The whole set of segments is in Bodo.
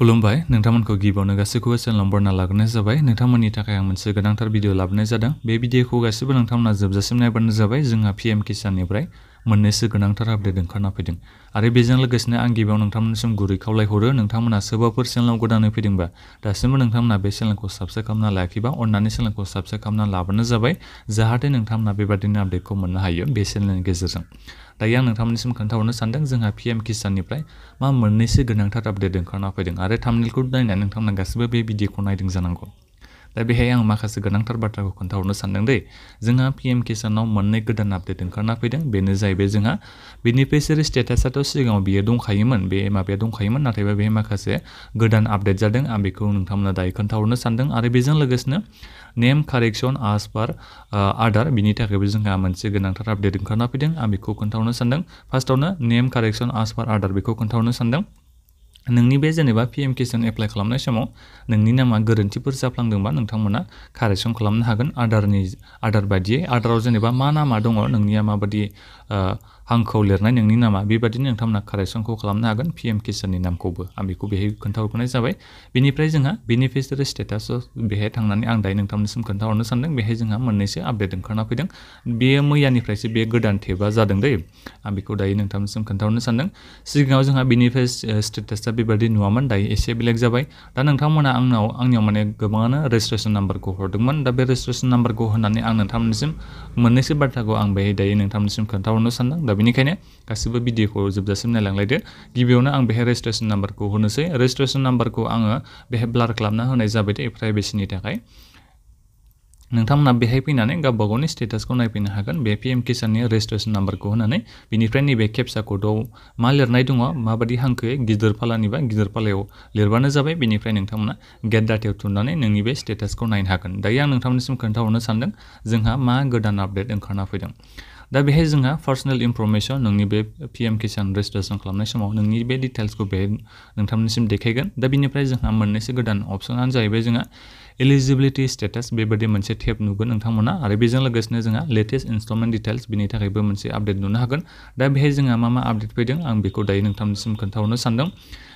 खुलुमबाय नोंथांमोनखौ गिबियावनो गासैखौबो चेनेलाव बरना लाग्रोनाय जाबाय। नोंथांमोननि थाखाय आं मोनसे गोनांथार भिडिअ लाबोनाय जादों। बे भिडिअखौ गासिबो नोंथांमोना जोबजासिम नायबानो जाबाय। जोंहा पीएम किसाननिफ्राय मोननैसो गोनांथार आपडेट ओंखारना फैदों आरो बेजों लोगोसेनो आं गिबियाव नोंथांमोननिसिम गुरै खावलायहरो नोंथांमोना सोरबाफोर चेनेलाव गोदानै फैदोंबा दासिमबो नोंथांमोना बे चेनेलखौ साबस्क्राइब खालामना लायाखैबा अन्नानै चेनेलखौ साबस्क्राइब खालामना लाबानो जाबाय जाहाथे नोंथांमोना बेबादिनो आपडेटखौ मोननो हायो बे चेनेलनि गेजेरजों। दायो आं नोंथांमोननिसिम खोन्थाहरनो सानदों जोंहा पीएम किसाननिफ्राय मा मोननैसो गोनांथार आपडेट ओंखारना फैदों आरो थाम्बनेलखौ नायनानै नोंथांमोना गासिबो बे भिडिअखौ नायदों जानांगौ। दा बेहाय आं माखासे गोनांथार बाथ्राखौ खोन्थाहरनो सानदों दे जोंहा पीएम किसानाव मोननै गोदान आपडेट ओंखारना फैदों। बेनो जाहैबाय जोंहा बेनिफिसियारि स्टेटासआथ' सिगाङाव बियो दंखायोमोन, बे माबाया दंखायोमोन, नाथायबा बेहाय माखासे गोदान आपडेट जादों। आं बेखौ नोंथांमोना दायो खोन्थाहरनो सानदों आरो बेजों लोगोसेनो नेम कारेक्सन आज पार आदार बिनि थाखायबो जोंहा मोनसे गोनांथार आपडेट ओंखारना फैदों। आं बेखौ खोन्थाहरनो सानदों। फार्स्टआवनो नेम कारेक्सन आज पार आदार बेखौ खोन्थाहरनो सानदों। नोंनि बे जेनेबा पीएम किसान एप्लाइ खालामनाय समाव नोंनि नामा गोरोन्थिफोर जाफ्लांदोंबा नोंथांमोना कारेक्सन खालामनो हागोन आदार बायदियै। आदाराव जेनेबा मा नामा दङ, नोंनिया माबायदि हांखोआव लिरनाय नोंनि नामा, बेबादिनो नोंथांमोना कारेक्सनखौ खालामनो हागोन पीएम किसाननि नामखौबो। आं बेखौ बेहाय खोन्थाहरनाय जाबाय। बेनिफ्राय जोंहा बेनिफिसियारि स्टेटासआव बेहाय थांनानै आं दायो नोंथांनिसिम खोन्थाहरनो सानदों। बेहाय जोंहा मोननैसो आपडेट ओंखारना फैदों। बेयो मैयानिफ्रायसो बे गोदान टेबा जादों दै। आं बेखौ दायो नोंथांनिसिम खोन्थाहरनो सानदों। सिगाङाव जोंहा बेनिफिसियारि स्टेटासआ बेबादि नुवामोन, दायो एसे बेलेग जाबाय। दा नोंथांमोना आंनियाव माने गोबाङानो रेजिस्ट्रेसन नाम्बारखौ हरदोंमोन। दा बे रेजिस्ट्रेसन नाम्बारखौ होनानै आं नोंथांमोननिसिम मोननैसो बाथ्राखौ आं बेहाय दायो नोंथांमोननिसिम खोन्थाहरनो सानदों। दा बेनिखायनो गासिबो भिडिअखौ जोबजासिम नायलांलायदो। गिबियावनो आं बेहाय रेजिस्ट्रेसन नाम्बारखौ होनोसै। रेजिस्ट्रेसन नाम्बारखौ आङो बेहाय ब्लार खालामना होनाय जाबाय दे प्राइभेसिनि थाखाय। नोंथांमोना बेहाय फैनानै गावबा गावनि स्टेटासखौ नायफैनो हागोन बे पीएम किसाननि रेजिस्ट्रेसन नाम्बारखौ होनानै। बिनिफ्राय नैबे केपचा क'डआव मा लिरनाय दङ, माबादि हांखो गिदिर फालानिबा गिदिर फालायाव लिरबानो जाबाय। बेनिफ्राय नोंथांमोना गेट डाटायाव थुनानै नोंनि बे स्टेटासखौ नायनो हागोन। दायो आं नोंथांमोननिसिम खोन्थाहरनो सानदों जोंहा मा गोदान आपडेट ओंखारना फैदों। दा बेहाय जोंहा पार्सनेल इनफरमेसन नोंनि बे पीएम किसान रेजिस्ट्रेसन खालामनाय समाव नोंनि बे डिटेल्सखौ बेहाय नोंथांमोननिसिम देखायगोन। दा बिनिफ्राय जोंहा मोननैसो गोदान अपसनानो जाहैबाय जोंहा एलिजिबिलिटि स्टेटास, बेबादि मोनसे टेब नुगोन नोंथांमोना आरो बेजों लोगोसेनो जोंहा लेटेस्ट इनस्टलमेन्ट डिटेल्स बिनि थाखायबो मोनसे आपडेट नुनो हागोन। दा बेहाय जोंहा मा आपडेट फैदों आं बेखौ दायो नोंथांमोननिसिम खोन्थाहरनो सानदों।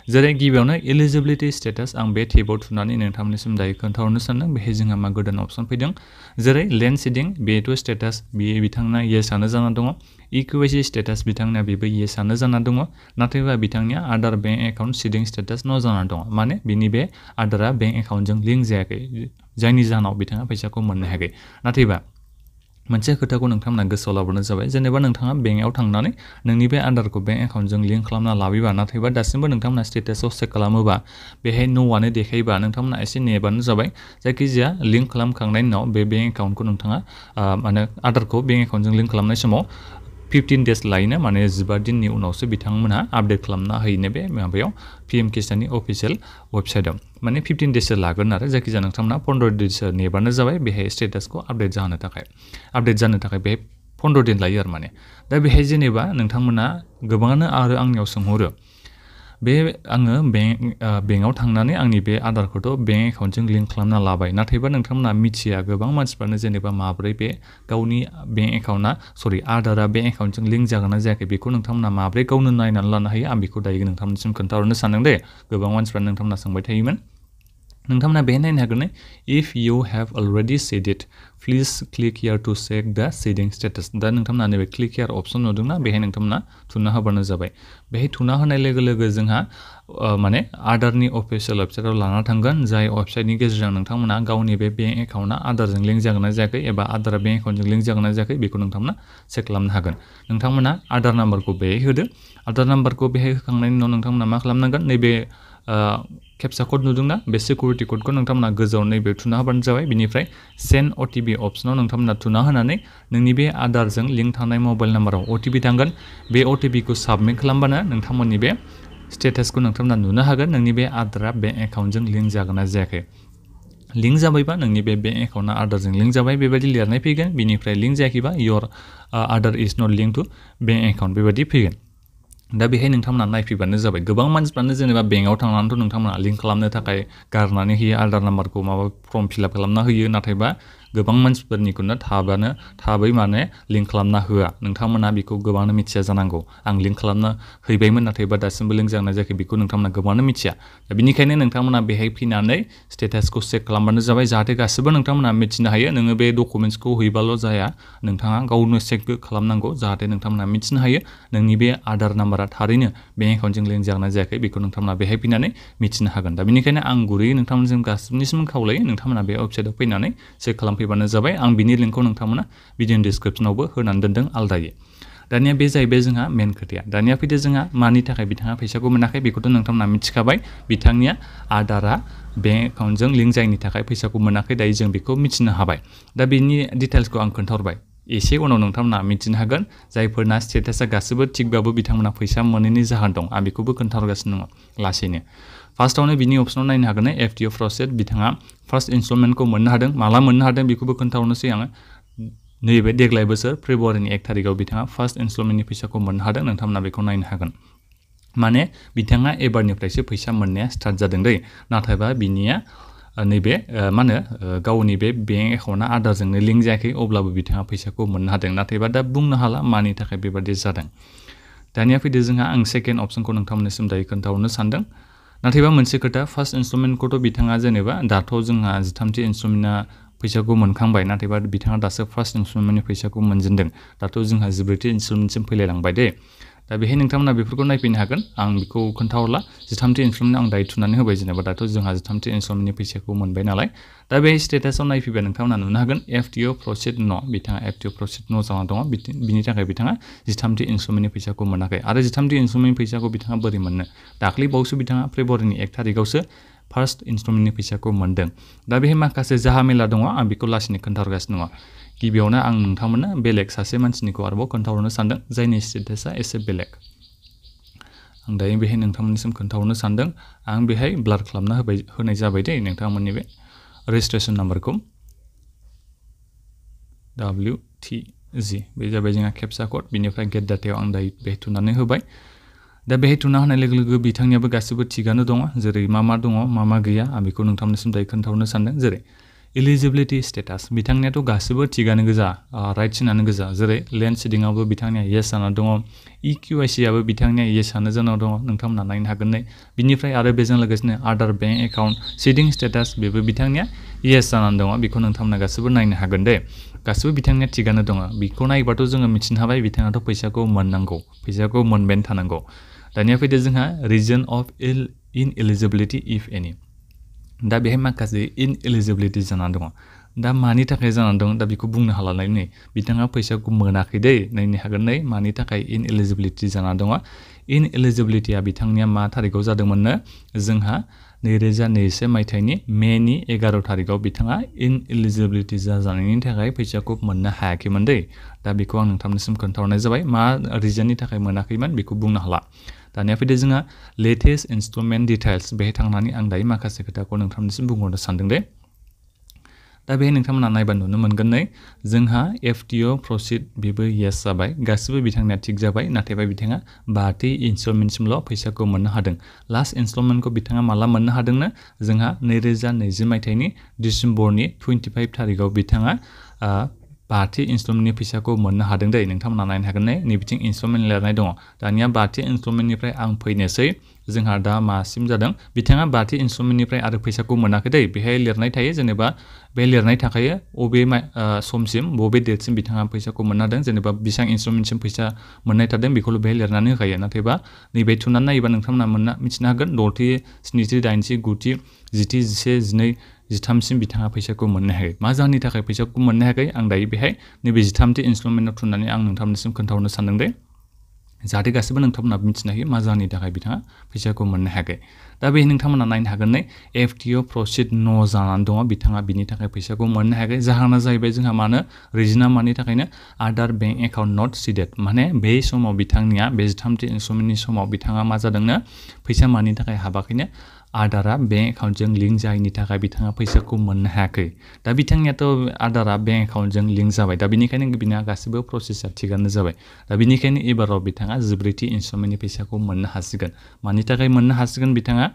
जेरै गिबियावनो एलिजिबिलिटि स्टेटास आं बे टेबाव थुनानै नोंथांमोननिसिम दायो खोन्थाहरनो सानदों। बेहाय जोंहा मा गोदान अपसन फैदों, जेरै लेन्ड सिडिं बेथ' स्टेटास बियो बिथांना येसआनो जाना दङ। इक्यूआईसी स्टेटास बिथांनिया बेबो येसआनो जाना दङ, नाथायबा बिथांनिया आदार बेंक एकाउन्ट सिडिं स्टेटास न' जाना दङ। माने बिनि बे आदारा बेंक एकाउन्टजों लिंक जायाखै, जायनि जाहोनाव बिथाङा फैसाखौ मोननो हायाखै। नाथायबा मोनसे खोथाखौ नोंथांमोना गोसोआव लाबोनो जाबाय, जेनेबा नोंथाङा बेंकआव थांनानै नोंनि बे आदारखौ बेंक एकाउन्टजों लिंक खालामना लाबोयोबा, नाथायबा दासिमबो नोंथांमोना स्टेटासआव चेक खालामोबा बेहाय न'आनो देखायोबा नोंथांमोना एसे नेबानो जाबाय। जायखिजाया लिंक खालामखांनायनि उनाव बे बेंक एकाउन्टखौ नोंथाङा माने आदारखौ बेंक एकाउन्टजों लिंक खालामनाय समाव 15 डेज लायोनो, माने 15 दिननि उनावसो बिथांमोनहा आपडेट खालामना होयोनो बे माबायाव पीएम किसाननि अफिसियेल वेबसाइटआव। माने 15 डेजसो लागोन आरो जायखिजाया नोंथांमोना 15 डेजसो नेबानो जाबाय बेहाय स्टेटासखौ आपडेट जानो थाखाय बेहाय 15 दिन लायो आरो माने। दा बेहाय जेनेबा नोंथांमोना गोबाङानो आरो आंनियाव सोंहरो बे आङो बेंकआव थांनानै आंनि बे आदारखौथ' बेंक एकाउन्टजों लिंक खालामना लाबाय, नाथायबा नोंथांमोना मिथिया गोबां मानसिफ्रानो जेनेबा माब्रै बे गावनि बेंक एकाउन्टआ आदारा बेंक एकाउन्टजों लिंक जागोन ना जायाखै बेखौ नोंथांमोना माब्रै गावनो नायनानै लानो हायो आं बेखौ दायो नोंथांमोननिसिम खोन्थाहरनो सानदों दे। गोबां मानसिफ्रानो नोंथांमोना सोंबाय थायोमोन। नोंथांमोना बेहाय नायनो हागोन if you have already seeded it please click here to check the seeding status. दा नोंथांमोना नैबे क्लिक हियार अपसन नुदोंना, बेहाय नोंथांमोना थुना होबानो जाबाय। बेहाय थुना होनाय लोगो लोगो जोंहा माने आदारनि अफिसियेल वेबसाइटआव लाना थांगोन, जाय वेबसाइटनि गेजेरजों नोंथांमोना गावनि बे बेंक एकाउन्टआ आदारजों लिंक जागोन ना जायाखै एबा आदारा बेंक एकाउन्टजों लिंक जागोन ना जायाखै बेखौ नोंथांमोना चेक खालामनो हागोन। नोंथांमोना आदार नाम्बारखौ बेहाय होदो। आदार नाम्बारखौ बेहाय होखांनायनि उनाव नोंथांमोना मा खालामनांगोन, नैबे केपचा क'ड नुदोंना, बे सिकिउरिटि क'डखौ नोंथांमोना गोजौआव नैबे थुना होबानो जाबाय। बिनिफ्राय सेन्ड अटिपि अपसनाव नोंथांमोना थुना होनानै नोंनि बे आदारजों लिंक थानाय मबाइल नाम्बाराव अटिपि थांगोन। बे अटिपिखौ साबमिट खालामबानो नोंथांमोननि बे स्टेटासखौ नोंथांमोना नुनो हागोन, नोंनि बे आदारा बेंक एकाउन्टजों लिंक जागोन ना जायाखै। लिंक जाबायबा नोंनि बे बेंक एकाउन्टआ आदारजों लिंक जाबाय बेबायदि लिरनाय फैगोन। बिनिफ्राय लिंक जायाखैबा your Aadhaar is not link to bank account बेबायदि फैगोन। दा बेहाय नोंथांमोना नायफैबानो जाबाय। गोबां मानसिफ्रानो जेनेबा बेंकआव थांनानैथ' नोंथांमोना लिंक खालामनो थाखाय गारनानै होयो आदार नाम्बारखौ, माबा फर्म फिलआप खालामना होयो नाथायबा गोबां मानसिफोरनिखौनो थाबै माने लिंक खालामना होआ नोंथांमोना बेखौ गोबाङानो मिथिया जानांगौ आं लिंक खालामना हैबायमोन नाथायबा दासिमबो लिंक जानाय जायाखै बेखौ नोंथांमोना गोबाङानो मिथिया दा बेनिखायनो नोंथांमोना बेहाय फैनानै स्टेटासखौ चेक खालामबानो जाबाय जाहाथे गासिबो नोंथांमोना मिथिनो हायो नोङो बे डकुमेन्ट्सखौ हैबाल' जाया नोंथाङा गावनो चेकबो खालामनांगौ जाहाथे नोंथांमोना मिथिनो हायो नोंनि बे आधार नाम्बारा थारैनो बेंक एकाउन्टजों लिंक जागोना जायाखै बेखौ नोंथांमोना बेहाय फैनानै मिथिनो हागोन दा बेनिखायनो आं गुरैयै नोंथांमोनजों गासिबनिसिम खावलायो नोंथांमोना बे वेबसाइटआव फैनानै चेक खालामफैबानो जाबाय आं बिनि लिंकखौ नोंथांमोना भिडिअ डिसक्रिप्शनावबो होनानै दोनदों आलदायै दानिया बे जाहैबाय जोंहा मेन खोथाया दानिया फैदो जोंहा मानि थाखाय बिथाङा फैसाखौ मोनाखै बेखौथ' नोंथांमोना मिथिखाबाय बिथांनिया आधारा बेंक एकाउन्टजों लिंक जायैनि थाखाय फैसाखौ मोनाखै दायो जों बेखौ मिथिनो हाबाय दा बेनि डिटेल्सखौ आं खोन्थाहरबाय एसे उनाव नोंथांमोना मिथिनो हागोन जायफोरना स्टेटासा गासिबो थिगबाबो बिथांमोना फैसा मोनैनि जाहोन दं आं बेखौबो खोन्थाहरगासिनो दङ लासैनो फार्स्टआवनो बिनि अप्सनाव नायनो हागोन एफटिअ प्रसेस बिथाङा फार्स्ट इनस्टलमेन्टखौ मोननो हादों माला मोननो हादों बेखौबो खोन्थाहरनोसै आङो नैबे देग्लाय बोसोर फेब्रुवारिनि 1 थारिखआव बिथाङा फार्स्ट इनस्टलमेन्टनि फैसाखौ मोननो हादों नोंथांमोना बेखौ नायनो हागोन माने बिथाङा एबारनिफ्रायसो फैसा मोननाया स्टार्ट जादों दै नाथायबा बिनिया नैबे मा होनो गावनि बे बेंक एकाउन्टआ आधारजोंनो लिंक जायाखै अब्लाबो बिथाङा फैसाखौ मोननो हादों नाथायबा दा बुंनो हाला मानि थाखाय बेबादि जादों दानिया फैदो जोंहा आं सेकेन्ड अप्सनखौ नोंथांमोननिसिम दायो खोन्थाहरनो सानदों नाथायबा मोनसे खोथा फार्स्ट इनस्टलमेन्टखौथ' बिथाङा जेनेबा दाथ' जोंहा 13थि इनस्टलमेन्टआ फैसाखौ मोनखांबाय नाथायबा बिथाङा दासो फार्स्ट इनस्टलमेन्टनि फैसाखौ मोनजेनदों दाथ' जोंहा 14थि इनस्टलमेन्टसिम फैलायलांबाय दे दा बेहाय नोंथांमोना बेफोरखौ नायफैनो हागोन आं बेखौ खोन्थाहरला 13थि इनस्टलमेन्ट आं दायो थुनानै होबाय जेनेबा दाथ' जोंहा 13थि इनस्टलमेन्टनि फैसाखौ मोनबाय नालाय दा बे स्टेटासाव नायफैबाय नोंथांमोना नुनो हागोन एफटिअ प्रसेस न' बिथाङा एफटिअ प्रसेस न' जाना दङ बिनि थाखाय बिथाङा 13थि इनस्टलमेन्टनि फैसाखौ मोनाखै आरो 13थि इनस्टलमेन्टनि फैसाखौ बिथाङा बोरै मोननो दाख्लै बावैसो बिथाङा फेब्रुवारिनि 1 थारिखआवसो फार्स्ट इनस्टलमेन्टनि फैसाखौ मोनदों दा बेहाय माखासे जाहामेला दङ आं बेखौ लासैनो खोन्थाहरगासिनो दङ गिबियावनो आं नोंथांमोननो बेलेग सासे मानसिनिखौ आरोबाव खोन्थाहरनो सानदों जायनि स्टेटासा एसे बेलेग आं दायो बेहाय नोंथांमोननिसिम खोन्थाहरनो सानदों आं बेहाय ब्लार खालामना होनाय जाबाय दे नोंथांमोननि बे रेजिस्ट्रेसन नाम्बारखौ WTG बे जाबाय जोंहा केपचा कड बिनिफ्राय गेट डाटायाव आं दायो बेहाय थुनानै होबाय दा बेहाय थुना होनाय लोगो लोगो बिथांनियाबो गासिबो थिगानो दङ जेरै मा दङ मा गैया आं बेखौ नोंथांमोननिसिम दायो खोन्थाहरनो सानदों जेरै एलिजिबिलिटि स्टेटास बिथांनियाथ' गासिबो थिगानो गोजा राइट सिनानो गोजा जेरै लेन्ड सिडिंआवबो बिथांनिया येस जाना दङ EQIC आबो बिथांनिया येसआनो जाना दङ नोंथांमोना नायनो हागोन नै बिनिफ्राय आरो बेजों लोगोसेनो आदार बेंक एकाउन्ट सिडिं स्टेटास बेबो बिथांनिया येस जानानै दङ बेखौ नोंथांमोना गासिबो नायनो हागोन दे गासिबो बिथांनिया थिगानो दङ बेखौ नायोबाथ' जोङो मिथिनो हाबाय बिथाङाथ' फैसाखौ मोननांगौ फैसाखौ मोनबायानो थानांगौ दानिया फैदो जोंहा रिजन अफ इनएलिजिबिलिटि इफ एनि दा बेहाय माखासे इनएलिजिबिलिटि जानानै दङ दा मानि थाखाय जानानै दं दा बेखौ बुंनो हालालाय नै बिथाङा फैसाखौ मोनाखै दै नायनो हागोन नै मानि थाखाय इनएलिजिबिलिटि जानानै दङ इनएलिजिबिलिटिया बिथांनिया मा थारिखआव जादोंमोननो जोंहा 2021 मायथाइनि मेनि 11 थारिखआव बिथाङा इनएलिजिबिलिटि जानायनि थाखाय फैसाखौ मोननो हायाखैमोन दै दा बेखौ आं नोंथांनिसिम खोन्थाहरनाय जाबाय मा रिजननि थाखाय मोनाखैमोन बेखौ बुंनो हाला दानिया फैदो जोंहा लेटेस्ट इनस्टलमेन्ट डिटेल्स बेहाय थांनानै आं दायो माखासे खोथाखौ नोंथांनिसिम बुंहरनो सानदों दे दा बेहाय नोंथांमोना नायबा नुनो मोनगोन नै जोंहा एफटिअ प्रसिड बेबो येस जाबाय गासिबो बिथांनिया थिग जाबाय नाथायबा बिथाङा 5थि इनस्टलमेन्टसिमल' फैसाखौ मोननो हादों लास्ट इनस्टलमेन्टखौ बिथाङा माला मोननो हादोंनो जोंहा 2020 मायथाइनि डिसेम्बरनि 25 थारिखआव बिथाङा 5थि इनस्टलमेन्टनि फैसाखौ मोननो हादों दै नोंथांमोना नायनो हागोन नै नैबिथिं इनस्टलमेन्ट लिरनाय दङ दानिया 5थि इनस्टलमेन्टनिफ्राय आं फैनोसै जोंहा दा मासिम जादों बिथाङा 5थि इनस्टलमेन्टनिफ्राय आरो फैसाखौ मोनाखै दै बेहाय लिरनाय थायो जेनेबा बे लिरनाय थाखायो अबे समसिम बबे डेटसिम बिथाङा फैसाखौ मोननो हादों जेनेबा बेसेबां इनस्टलमेन्टसिम फैसा मोननाय थादों बेखौल' बेहाय लिरनानै होखायो नाथायबा नैबे थुनानै नायोबा नोंथांमोना मिथिनो हागोन 6थि 7थि 8थि 9थि 10थि 11 12 13सिम बिथाङा फैसाखौ मोननो हायाखै मा जाहोननि थाखाय फैसाखौ मोननो हायाखै आं दायो बेहाय नैबे 13थि इनस्टलमेन्टआव थुनानै आं नोंथांनिसिम खोन्थाहरनो सानदों दे जाहाथे गासिबो नोंथांमोना मिथिनो हायो मा जाहोननि थाखाय बिथाङा फैसाखौ मोननो हायाखै दा बेहाय नोंथांमोना नायनो हागोन नै एफटिअ प्रसिड न' जानानै दङ बिथाङा बिनि थाखाय फैसाखौ मोननो हायाखै जाहोना जाहैबाय जोंहा मानो रिजना मानि थाखायनो आदार बेंक एकाउन्ट नट सिडेड माने बे समाव बिथांनिया बे 13थि इनस्टलमेन्टनि समाव बिथाङा मा जादोंनो फैसा मानि थाखाय हाबाखैनो आदारा बेंक एकाउन्टजों लिंक जायैनि थाखाय बिथाङा फैसाखौ मोननो हायाखै दा बिथांनियाथ' आदारा बेंक एकाउन्टजों लिंक जाबाय दा बेनिखायनो बिना गासिबो प्रसेसा थिगानो जाबाय दा बेनिखायनो एबाराव बिथाङा 14थि इनस्टलमेन्टनि फैसाखौ मोननो हासिगोन मानि थाखाय मोननो हासिगोन बिथाङा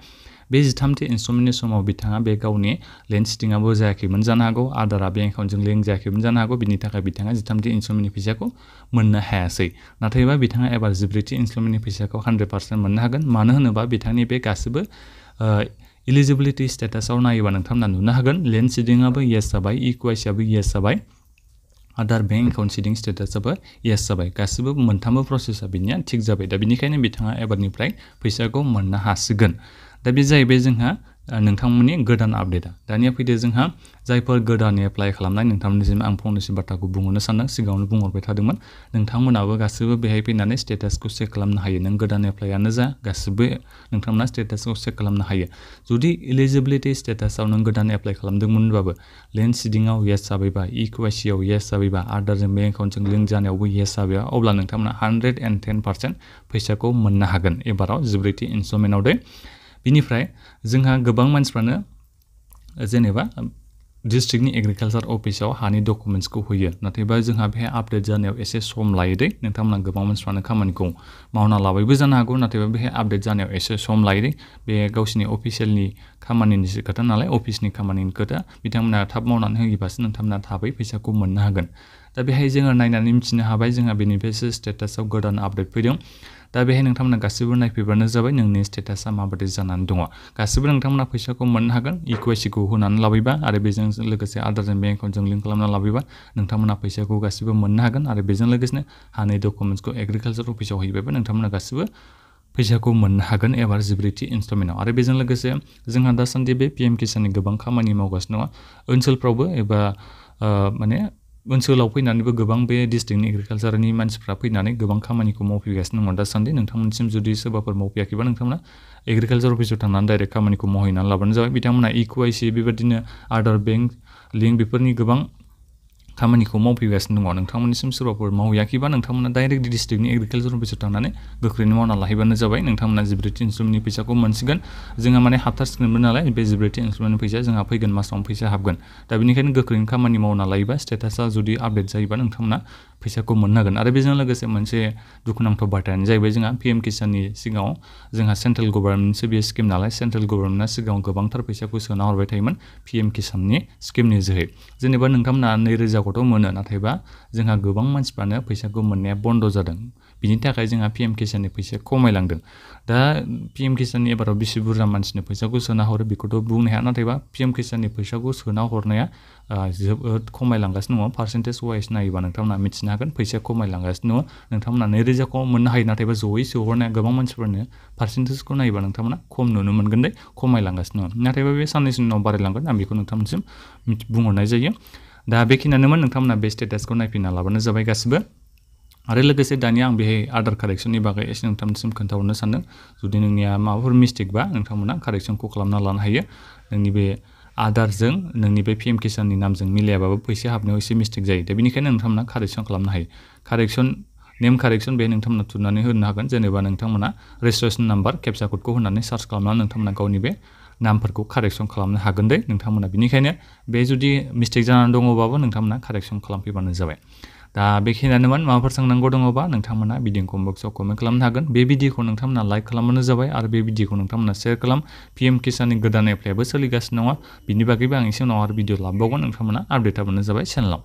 बे 13थि इनस्टलमेन्टनि समाव बिथाङा बे गावनि लेन्ड सिटिंआबो जायाखैमोन जानो हागौ आदारा बेंक एकाउन्टजों लिंक जायाखैमोन जानो हागौ बिनि थाखाय बिथाङा 13थि इनस्टलमेन्टनि फैसाखौ मोननो हायासै नाथायबा बिथाङा एबार 14थि इनस्टलमेन्टनि फैसाखौ 100% मोननो हागोन मानो होनोबा बिथांनि बे गासिबो एलिजिबिलिटी स्टेटासआव नायोबा नोंथांमोना नुनो हागोन लेन्ड सिटिंआबो येस जाबाय इक्वाइसिआबो येस जाबाय आदार बेंक एकाउन्ट सिटिं स्टेटासआबो येस जाबाय गासिबो मोनथामबो प्रसेसआ बिनिया थिग जाबाय दा बिनिखायनो बिथाङा एबारनिफ्राय फैसाखौ मोननो हासिगोन दा बे जाहैबाय जोंहा नोंथांमोननि गोदान आपडेटआ दानिया फैदो जोंहा जायफोर गोदान एप्लाइ खालामनाय नोंथांमोननिसिम आं फंनैसो बाथ्राखौ बुंहरनो सानदों सिगाङावनो बुंहरबाय थादोंमोन नोंथांमोनाबो गासिबो बेहाय फैनानै स्टेटासखौ चेक खालामनो हायो नों गोदान एप्लाइआनो जा गासिबो नोंथांमोना स्टेटासखौ चेक खालामनो हायो जुदि एलिजिबिलिटी स्टेटासआव नों गोदान एप्लाइ खालामदोंमोनबाबो लेन्ड सिटिंआव येस जाबायबा इक्वाइसिआव येस जाबायबा आदारजों बेंक एकाउन्टजों लिंक जानायावबो येस जाबायबा अब्ला नोंथांमोना 110% फैसाखौ मोननो हागोन एबाराव 14थि इनस्टलमेन्टआव दे बिनिफ्राय जोंहा गोबां मानसिफ्रानो जेनेबा डिस्ट्रिक्टनि एग्रिकालचार अफिसाव हानि डकुमेन्ट्सखौ होयो नाथायबा जोंहा बेहाय आपडेट जानायाव एसे सम लायो दे नोंथांमोना गोबां मानसिफ्रानो खामानिखौ मावना लाबायबो जानो हागौ नाथायबा बेहाय आपडेट जानायाव एसे सम लायो दे बे गावसिनि अफिसियेलनि खामानिनि खोथा नालाय अफिसनि खामानिनि खोथा बिथांमोना थाब मावनानै होयोबासो नोंथांमोना थाबै फैसाखौ मोननो हागोन दा बेहाय जोङो नायनानै मिथिनो हाबाय जोंहा बेनिफ्रायसो स्टेटासआव गोदान आपडेट फैदों दा बेहाय नोंथांमोना गासिबो नायफैबानो जाबाय नोंनि स्टेटासआ माबायदि जानानै दङ गासिबो नोंथांमोना फैसाखौ मोननो हागोन इक्वाइसिखौ होनानै लाबायबा आरो बेजों लोगोसे आदारजों बेंक एकाउन्टजों लिंक खालामना लाबायबा नोंथांमोना फैसाखौ गासिबो मोननो हागोन आरो बेजों लोगोसे हानि डकुमेन्ट्सखौ एग्रिकालचार अफिसाव हैबायबा नोंथांमोना गासिबो फैसाखौ मोननो हागोन एबार 14थि इनस्टलमेन्टआव आरो बेजों लोगोसे जोंहा दासान्दि बे पिएम किसाननि गोबां खामानि मावगासिनो दङ ओनसोलफ्रावबो एबा माने ओनसोलाव फैनानैबो गोबां बे डिस्ट्रिक्टनि एग्रिकालचारनि मानसिफ्रा फैनानै गोबां खामानिखौ मावफैगासिनो दङ दासान्दि नोंथांमोनसिम जुदि सोरबाफोर मावफैयाखैबा नोंथांमोना एग्रिकालचार अफिसाव थांनानै डाइरेक्ट खामानिखौ मावहैनानै लाबानो जाबाय बिथांमोना इक्वाइसि बेबायदिनो आदार बेंक लिंक बेफोरनि गोबां खामानिखौ मावफैगासिनो दङ नोंथांमोननिसिम सोरबाफोर मावहैयाखैबा नोंथांमोना डाइरेक्ट डिस्ट्रिक्टनि एग्रिकालचार अफिसाव थांनानै गोख्रैनो मावना लाहैबानो जाबाय नोंथांमोना 14थि इनस्टलमेन्टनि फैसाखौ मोनसिगोन जोंहा माने हाबथासिगोनबो नालाय बे 14थि इनस्टलमेन्टनि फैसाया जोंहा फैगोन मासावनो फैसा हाबगोन दा बेनिखायनो गोख्रैनो खामानि मावना लायोबा स्टेटासआ जुदि आपडेट जायोबा नोंथांमोना फैसाखौ मोननो हागोन आरो बेजों लोगोसे मोनसे दुखुनांथाव बाथ्रायानो जाहैबाय जोंहा पिएम किसाननि सिगाङाव जोंहा सेन्ट्रेल गभर्नमेन्टसो बे स्किम नालाय सेन्ट्रेल गभर्नमेन्टआ सिगाङाव गोबांथार फैसाखौ सोना हरबाय थायोमोन पिएम किसाननि स्किमनि जोहै जेनेबा नोंथांमोना 2000खौथ' मोनो नाथायबा जोंहा गोबां मानसिफ्रानो फैसाखौ मोननाया बन्द जादों बिनि थाखाय जोंहा पिएम किसाननि फैसाया खमायलांदों दा पिएम किसाननि एबाराव बेसे बुरजा मानसिनो फैसाखौ सोना हरो बेखौथ' बुंनो हाया नाथायबा पिएम किसाननि फैसाखौ सोना हरनाया जोबोद खमायलांगासिनो दङ पार्सेन्टेज वाइज नायोबा नोंथांमोना मिथिनो हागोन फैसाया खमायलांगासिनो दङ नोंथांमोना 2000खौ मोननो हायो नाथायबा जयै सोहरनाया गोबां मानसिफोरनो पार्सेन्टेजखौ नायोबा नोंथांमोना खम नुनो मोनगोन दे खमायलांगासिनो दङ नाथायबा बे साननैसोनि उनाव बारायलांगोन आं बेखौ नोंथांमोनसिम बुंहरनाय जायो दा बेखिनियानोमोन नोंथांमोना बे स्टेटासखौ नायफैना लाबानो जाबाय गासिबो आरो लोगोसे दानिया आं बेहाय आदार कारेक्सननि बागै एसे नोंथांनिसिम खोन्थाहरनो सानदों जुदि नोंनिया माबाफोर मिस्टेकबा नोंथांमोना कारेक्सनखौ खालामना लानो हायो नोंनि बे आदारजों नोंनि बे पिएम किसाननि नामजों मिलायाबाबो फैसा हाबनायाव एसे मिस्टेक जायो दा बेनिखायनो नोंथांमोना कारेक्सन खालामनो हायो कारेक्सन नेम कारेक्सन बे नोंथांमोना थुनानै होनो हागोन जेनेबा नोंथांमोना रेजिस्ट्रेसन नाम्बार केपचा क'डखौ होनानै सार्च खालामनानै नोंथांमोना गावनि बे नामफोरखौ कारेक्सन खालामनो हागोन दे नोंथांमोना बिनिखायनो बे जुदि मिस्टेक जानानै दङबाबो नोंथांमोना कारेक्सन खालामफैबानो जाबाय दा बेखिनियानोमोन माबाफोर सोंनांगौ दङबा नोंथांमोना भिडिअ कमेन्ट बक्सआव कमेन्ट खालामनो हागोन बे भिडिअखौ नोंथांमोना लाइक खालामबानो जाबाय आरो बे भिडिअखौ नोंथांमोना शेयार खालाम पिएम किसाननि गोदान एप्लाइआबो सोलिगासिनो दङ बिनि बागैबो आं एसे उनाव आरो भिडिअ लाबावगोन नोंथांमोना आपडेट थाबानो जाबाय चेनेलाव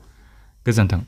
गोजोन्थों